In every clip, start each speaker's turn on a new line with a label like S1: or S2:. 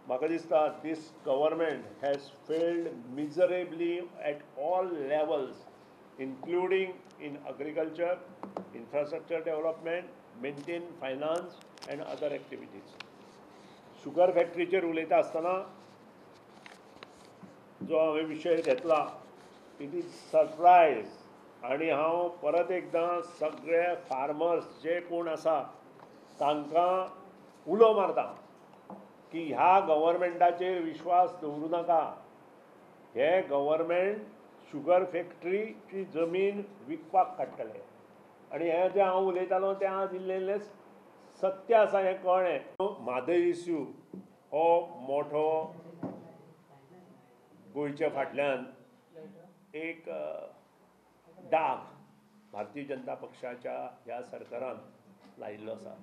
S1: म्हाका दिसता this government has failed miserably at all levels, including in agriculture, infrastructure development, maintain finance and other activities. Sugar फॅक्टरीचेर उलयता आसतना जो हांवें विशय घेतला, it is surprise. आनी हांव परत एकदां सगळे फार्मर्स जे कोण आसा तांकां उलो मारता की ह्या गव्हर्मेंटाचेर विश्वास दवरूं नाका. हे गव्हर्मेंट शुगर फॅक्टरीची जमीन विकपाक काडटले. आनी हें जें हांव उलयतालो तें आज इल्लें इल्लें सत्य आसा हें कळ्ळें. म्हादय इश्यू हो मोठो गोंयच्या फाटल्यान एक डाग भारतीय जनता पक्षाच्या ह्या सरकारान लायिल्लो आसा.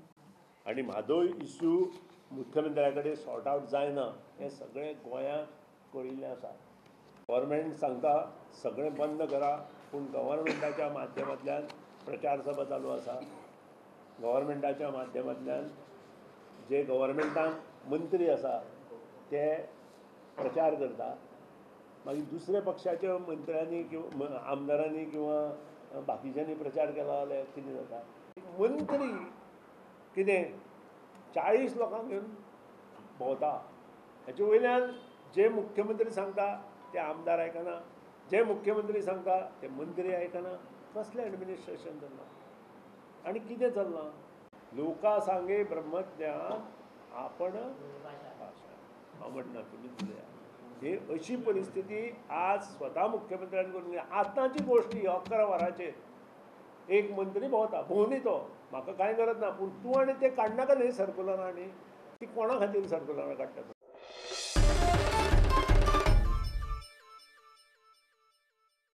S1: आनी म्हादय इश्यू मुख्यमंत्र्या कडेन सॉर्ट आवट जायना हें सगळें गोंयांक कळिल्लें आसा. गव्हर्मेंट सांगता सगळें बंद करा, पूण गव्हर्मेंटाच्या माध्यमांतल्यान प्रचार सभा चालू आसा. गव्हर्मेंटाच्या माध्यमांतल्यान जे गव्हर्मेंटान मंत्री आसा ते प्रचार करता. मागीर दुसऱ्या पक्षाच्या मंत्र्यांनी किंवा आमदारांनी किंवा बाकीच्यांनी प्रचार केला जाल्यार कितें जाता? मंत्री कितें 40 लोकांक घेवन भोंवता. हाचे वयल्यान जे मुख्यमंत्री सांगता ते आमदार आयकना, जे मुख्यमंत्री सांगता ते मंत्री आयकना. कसलें एडमिनिस्ट्रेशन चल्लां आनी कितें चल्लां? लोका सांगे ब्रह्मज्ञान आपण भाशा. हांव म्हणना तुमी उलया. ही अशी परिस्थिती आज स्वता मुख्यमंत्र्यान करून आतांची गोश्ट ही 11 वरांचेर एक मंत्री भोंवता, भोंवनी तो, म्हाका कांय गरज ना, पूण तूं आनी ते काडनाका न्ही सर्कुलरां. आनी ती कोणा खातीर सर्कुलरां काडटा तूं?